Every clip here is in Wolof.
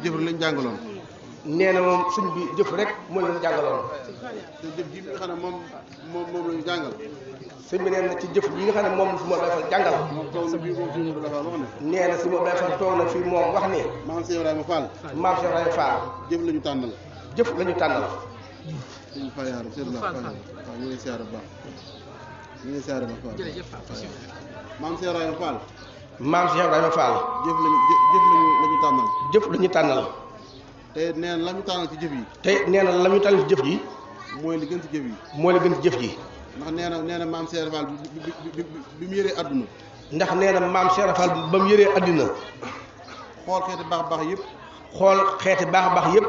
jëf lañ jàngaloon. nee na moom sëñ bi jëf rek moo leen jàngaloon. te jëf ji nga xam ne moom lañu jàngal. sëñ bi nee na ci jëf yi nga xam ne moom la fi moo Baye Fall jàngal. toog na fii moom fii moom dafa wax ne. nee na si moo Baye Fall toog na fii moom wax ni. maam Cheikh Ibrahima Fall. maam Cheikh Ibrahima Fall. jëf lañu tànnal. jëf lañu tànnal. sëñ Fall yaara sëñ la Fall waaw ñu ngi siyaare bu baax ñu ngi siyaare bu baax. maam Cheikh Ibrahima Fall. maam Cheikh Ibrahima Fall. jëf lañu tànnal. jëf lañu tànnal. te nee na la ñu tànnal ci jëf yi. te nee na la ñu tànnal ci jëf ji. mooy li gën ci jëf yi. mooy li gën ci jëf ji. ndax nee na maam Cheikh Fall bi mu yëree àdduna. ndax nee na maam Cheikh Fall ba mu yëree àddina. xool xeeti baax yëpp. xool xeeti baax yëpp.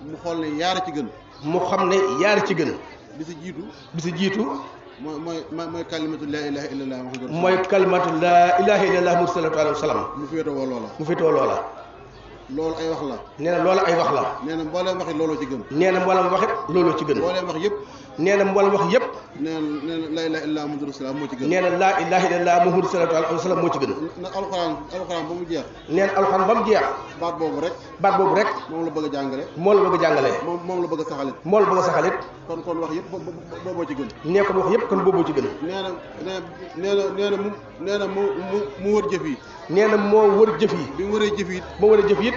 mu xool ne yaara ci gën. mu xam ne yaari ci gën. bi si jiitu. mooy kalimatu laa ilaaha illallah. mooy kalimatu laa ilaaha illallah Muhammadu sallallahu alayhi wa sallam. mu féetewoo loola. loolu ay wax la. nee na loolu ay wax la. nee na mbooleem waxit looloo ci gën. nee na mbooleem waxit looloo ci gën. mbooleem wax yëpp. nee na mbooleem wax yëpp. nee na laa ilaaha illallah Muhammadu rasulullah moo ci gën. nee na laa ilaaha illallah Muhammadu sallallahu alayhi wa sallam moo ci gën. na alxuraan ba mu jeex. nee na alxuraan ba mu jeex. baat boobu rek. moom la bëgg a jàngale. moom la bëgg a saxalit. moom la bëgg a saxalit. kon wax yëpp booboo ci gën. nee kon wax yëpp kon booboo ci gën. nee na mu wër jëf yi. nee na moo wër jëf yi. bi mu wëree jëf yi. moo wëree jëf yi.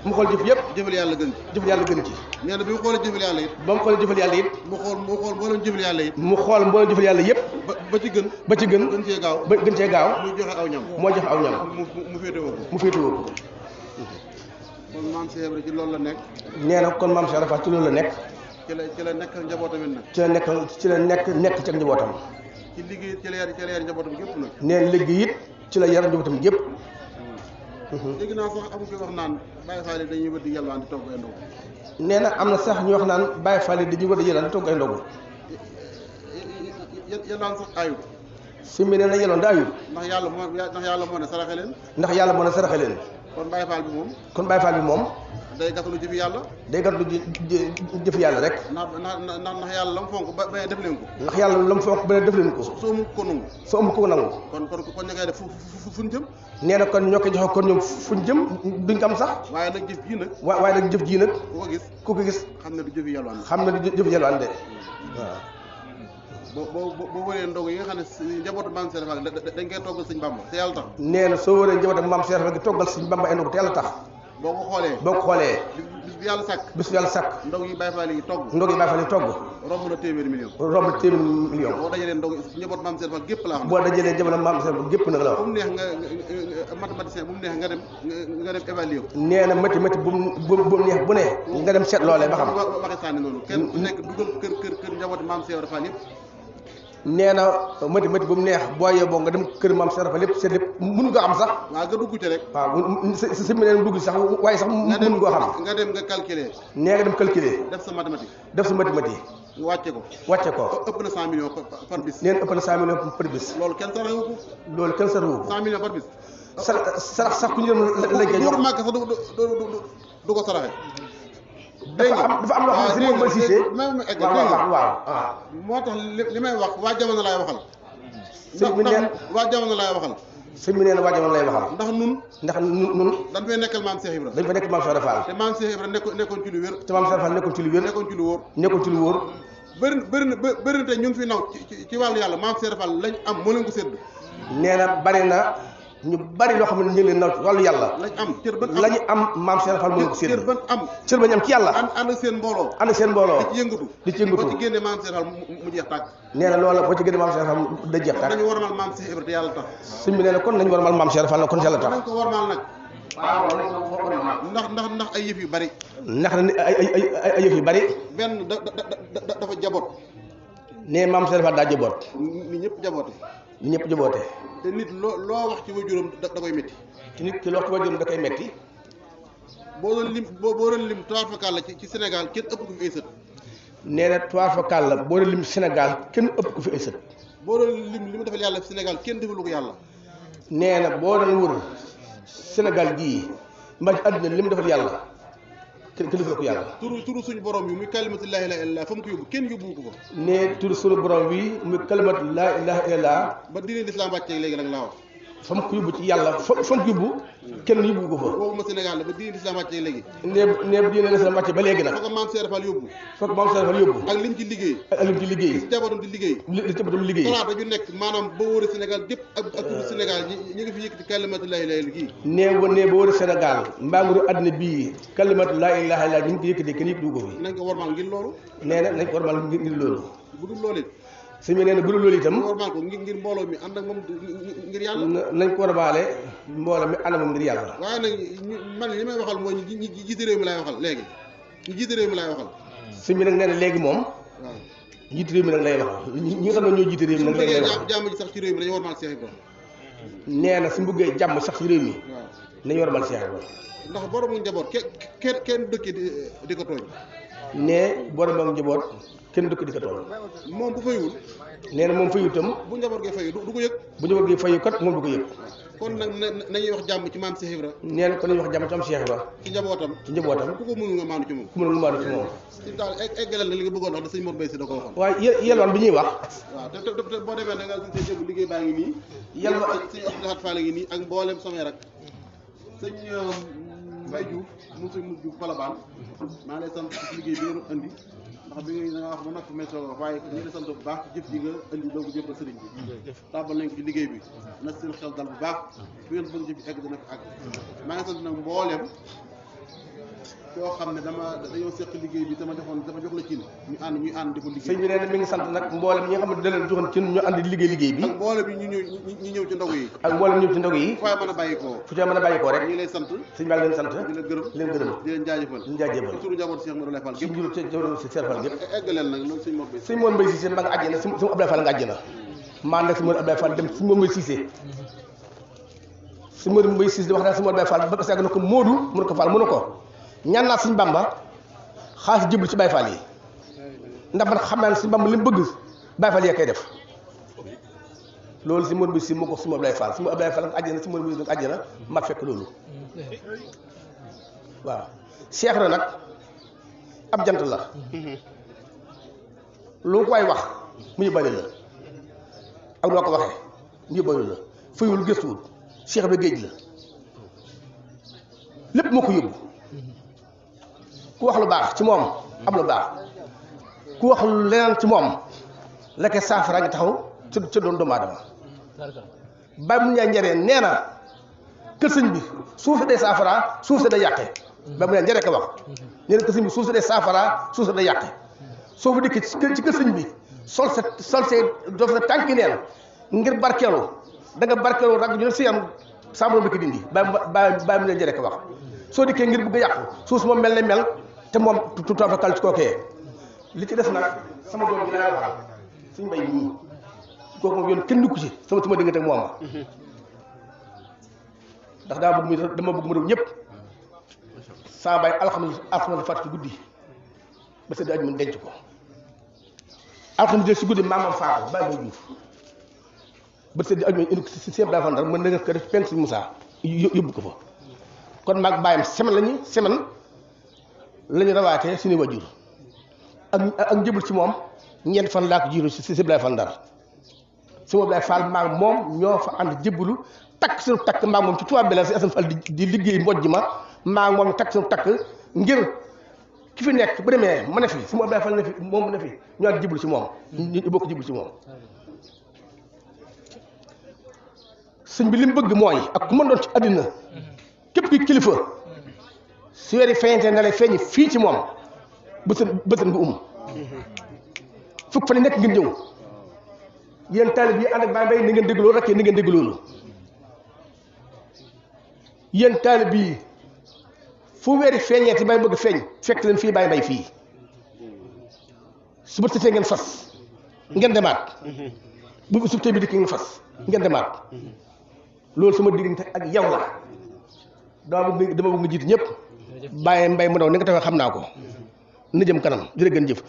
mu xool jëf yëpp. jëfal yàlla gën ci. jëfal yàlla gën ci. nee na bi mu xoolee jëfal yàlla it. ba mu xoolee jëfal yàlla it. mu xool mboolem jëfal yàlla it. mu xool mboolem jëfal yàlla yëpp. ba ci gën. gën cee gaaw. gën cee gaaw. muy joxe aw ñam. moo joxe aw ñam. mu féetewoo ko. kon maam Cheikh Ibrahima ci loolu la nekk. nee na kon maam Cheikh Ibrahima ci loolu la nekk. ci la nekkal njabootam it nag. ci la nekk ci njabootam. ci liggéey ci la yar njabootam gépp nag. nee na liggéey it ci la yar njabootam gépp. léegi naa sax amu fi wax naan Baye Fall dañuy wër di yalwaan di togg ay ndogu. nee na am na sax ñu wax naan Baye Fall dañuy wër di yalwaan di togg ay ndogu. yalwaan sax ayut. si mi nee na yalwaan da ayut. ndax yàlla moo ne saraxe leen. kon Baye Fall bi moom. day gàttalu jëfi yàlla. jëfi yàlla rek. ndax yàlla la mu fonk ba def leen ko. ndax yàlla la mu fonk ba def leen ko. soo mu ko nangu. kon ña koy def fu ñu jëm. nee na kon ñoo koy joxe kon ñoom fu ñu jëm duñ ko am sax. waaye nag jëf jii nag. waaye nag jëf jii nag. ku ko gis. xam ne du jëfi yalwaan. jëfi yalwaan de waaw. boo wëree ndogu yi nga xam ne njabootu maam Cheikh Fall dañ koy toggal sëñ Bamba te yàlla tax. nee na soo wëree njabootu maam Cheikh Fall gi toggal sëñ Bamba ay ndogu te yàlla tax. boo ko xoolee. bis bi yàlla sàkk. ndog yi Baye Fall yi togg. romb na téeméeri million. boo dajalee ndog njabootu maam Cheikh Fall gépp laa xam. boo dajalee njabootu maam Cheikh Fall gépp nag la wax. bu mu neex nga mathématicien bu mu neex nga dem évaluer ko. nee na métti bu mu neex bu ne nga dem seet loolee ba xam. waxi sànni noonu kenn ku nekk dugal kër njabootu maam Cheikh Fall yëpp. nee na métti bu mu neex boo yeboo nga dem kër maam Cheikh Fall lépp seet lépp mënu nga am sax. waaw nga dugg ci rek. waaw si mi neen dugg sax waaye sax mënu koo xam. nga dem nga calculer. nee nga dem calculer. def sa mathématique. nga wàcce ko. ëpp na 100 millions par bis. nee na ëpp na 100 millions par bis. loolu kenn saraxewu ko. 100 millions par bis. sarax sax ku ñu dem lañ koy jox. màgg sax du ko saraxe. dafa am loo xam ne si moom mooy Cissé. waaw. moo tax li may wax waa jamono laay waxal. sëñ bi neen waa jamono laay waxal. sëñ bi neen waa jamono lay waxal. ndax nun dañ fay nekkal maam Cheikh Ibra. dañ fa nekk maam Cheikh Fall. te maam Cheikh Ibra nekkoon ci lu wér. te maam Cheikh Fall nekkoon ci lu wér. nekkoon ci lu wóor. bëri na te ñu ngi fi naw ci wàllu yàlla maam Cheikh Fall lañ am moo leen ko sédd. nee na bari na ñu bari loo xam ne ñu ngi leen naw ci wàllu yàlla. lañu am maam Cheikh Fall moo leen ko sédd. cër bañ am ci yàlla. ànd ak seen mbooloo. di ci yëngatu. boo ci génnee maam Cheikh Fall mu jeex tàkk. nee na loola boo ci génnee maam Cheikh Fall da jeex tàkk. dañu warmal maam Cheikh Ibra te yàlla tax. sëñ bi nee na kon nañu warmal maam Cheikh Fall kon yàlla tax. nañ ko warmal nag. ndax ay yëf yu bari. ndax ay yëf yu bari. benn dafa jaboot. nee maam Cheikh Fall daa jaboot. ni ñëpp jaboote. te nit loo wax ci waajuram da koy métti. te nit ki loo wax ci waajuram da koy métti. boo doon lim tuwaar fakal la ci Sénégal kenn ëpp ko fi ay sët. nee na tuwaar fakal la boo doon lim Sénégal kenn ëpp ko fi ay sët. boo doon lim li mu defal yàlla Sénégal kenn defalu ko yàlla. nee na boo doon wër Sénégal gii mbaa ci àdduna li mu defal yàlla kenn defalu ko yàlla. turu suñu borom yi muy kalimatu laa ilaaha illallaah fa mu ko yóbbu kenn yóbbu ko fa. nee turu suñu borom bi muy kalimatu laa ilaaha illallaah. ba diine lislaam wàccee léegi nag laa wax. fa mu ko yóbbu ci yàlla fa mu ko yóbbu kenn yóbbu ko fa. waxuma Sénégal la ba diine l'islam wàccee léegi. nee diine l'islam wàccee ba léegi nag. foog maam Seydou Fall yóbbu. foog maam Seydou Fall yóbbu. ak lim ci liggéey. ak lim ci liggéey. li jabaram di liggéey. li jabaram liggéey. talaata ju nekk maanaam ba wóor Sénégal gépp ak Sénégal ñi ngi fi yëkkati kalimatu laa ilaaha illa gii. nee ba wóor Sénégal mbaa ngi àddina bii kalimatu laa ilaaha illa ñu ngi ko yëkkati kenn yëkkati ko fi. nañ ko warmal ngir loolu. nee na nañ ko warmal ngir loolu. bu dul loolu it. sëñ bi nee na bu dul loolu itam. warmal ko ngir mbooloo mi ànd ak moom ngir yàlla. nañ ko warmaale mbooloo mi ànd ak moom ngir yàlla. waaye nag man li may waxal mooy ñi jiite réew mi laay waxal léegi ñi jiite réew mi laay waxal. sëñ bi nag nee na léegi moom. waaw jiite réew mi nag lay wax ñi nga xam ne ñoo jiite réew mi nag léegi lay wax. jàmm ji sax ci réew mi dañu warmal Cheikh Ibrahima. nee na su bëggee jàmm sax ci réew mi. waaw nañu warmal Cheikh Ibrahima. ndax boromu njaboot kenn dëkk di ko tooñ. nee borom ak njaboot kenn dëkk di ko tooñ. moom bu fayul. nee na moom fayu itam. bu njaboot gi fayu du ko yëg. bu njaboot gi fayu kat moom du ko yëg. kon nag nañuy wax jàmm ci maam Cheikh Ibra. nee na kon nañuy wax jàmm ci am Cheikh Ibra. ci njabootam. ku ko mënul nga maanu ci moom. ku mënul nga maanu ci moom. ci daal eggalal na li nga bëggoon wax da sëñ Mor Mbaye si da ko waxoon. waaye yelwaan bi ñuy wax. waaw te boo demee da nga seen jëbu liggéey baa ngi nii. yelwaan sëñ Abdou Lahad Fall ngi nii ak mboolem samay rak sëñ Mbaye Diouf mu sëñ Moussa Diouf Colobane maa lay sant ci liggéey bi nga andi ndax bi nga wax ba noppi may soog a wax waaye ñu ngi sant bu baax jëf ji nga andi doo ko jëppal sëriñ bi tàbbal nañ ko ci liggéey bi na seen xel dal bu baax bu ngeen bëgg jëf egg dina fi àgg maa ngi sant nag mbooleem koo xam ne dañoo seq liggéey bi dama jox la cin ñuy ànd di ko liggéey. sëñ bi nee na mi ngi sant nag mboolem ñi nga xam ne da leen joxoon cin ñu ànd di liggéey bi ak mboolem bi ñu ñëw ci ndog yi ak mboolem ñëw ci ndog yi fu waay mën a bàyyi koo rek ñu lay sant sëñ baa ngi leen sant di leen gërëm di leen jaajëfal ci suñu njaboot Cheikh Modou Lay Fall gépp suñu jur ci Cheikh Fall gépp eggaleel nag loolu sëñ Mor Mbaye sëñ Mor Mbaye Cissé ma nga àjjana sëñ Abdoulaye Fall nga àjjana maa nag sëñ Mor Abdoulaye Fall dem sëñ Mor Mbaye Cissé sëñ Mor Mbaye Cissé di wax naa sëñ Mor Abdoulaye Fall ba parce que na ko Modou mu ne ko Fall mu ne ko ñaan naa sëñ Bamba xaalis jëblu ci Baye Fall yi ndax man xam naa ne sëñ Bamba li mu bëgg Baye Fall yee koy def loolu sëñ Mor Mbaye Cissé moo ko sëñ Abdoulaye Fall sëñ Abdoulaye Fall nga àjjana sëñ Mor Mbaye Cissé nga àjjana ma fekk loolu waaw Cheikh na nag ab jant la lu ko waay wax mu yóbbaale la ak noo ko waxee mu yóbbaale la fayul gëstuwul Cheikh bi géej la lépp moo ko yóbbu ku wax lu baax ci moom am lu baax ku wax lu leneen ci moom la ko saafara ngi taxaw ca doon doomu aadama bàyyi mu ñaa njareen nee na kër sëñ bi suuf si day saafara suuf si day yàqe bàyyi mu ñaa njaree ko wax nee na kër sëñ bi suuf si day saafara suuf si day yàqe soo fa dikkee ci kër sëñ bi sol sa doo sa tànki neen ngir barkeelu da nga barkeelu rag ñu ne si am sàmm bi ko dindi bàyyi mu ñaa njaree ko wax soo dikkee ngir bëgg a yàqu suuf si moom mel ne mel te moom tuuti fa kal ci kookee li ci des nag sama doom bi laa waxal suñ mbay ñii kooku moom yoon kenn dugg ci sama diggante ak moom ndax dama bëgg mu def ñëpp saa bay alxames fàtt ci guddi ba sedd aj mun denc ko alxames si guddi maamam faatu bàyyi may juuf ba sedd aj mun indi ko si seen daafan dara mën na nga ko def penk si Moussa yóbbu ko fa kon maag bàyyam semaine lañu rawaatee suñu wajur ak njëbul ci moom ñeent fan laa ko jiiru si Abdoulaye Fall Ndar su Abdoulaye Fall maag moom ñoo fa ànd jëbbalu takk suñu takk maag moom ci tubaab bi la si Assane Fall di liggéey mbojj ma maag moom takk suñu takk ngir ki fi nekk bu demee ma ne fi su Abdoulaye Fall ne fi moom ne fi ñoo ànd jëbbalu ci moom ñu bokk jëbbalu ci moom sëñ bi li mu bëgg mooy ak ku mën doon ci àddina képp ki kilifa su weeri feeñante na lay feeñ fii ci moom bësën nga fukk fa ne nekk ngeen ñëw yéen taalib yi ànd ak Baye Mbaye ni ngeen dégg loolu rek ni ngeen dégg loolu yéen taalib yi fu weeri feeñeeti Baye bëgg feeñ fekk leen fii Baye Mbaye fii su bët setee ngeen fas ngeen demaat bu subtee bi dikk ngeen fas ngeen demaat loolu sama diggante ak yow la dama bëgg nga jiit ñëpp Baye Mbaye mu ndaw ni nga taxee xam naa ko na jëm kanam jërë ngeen jëf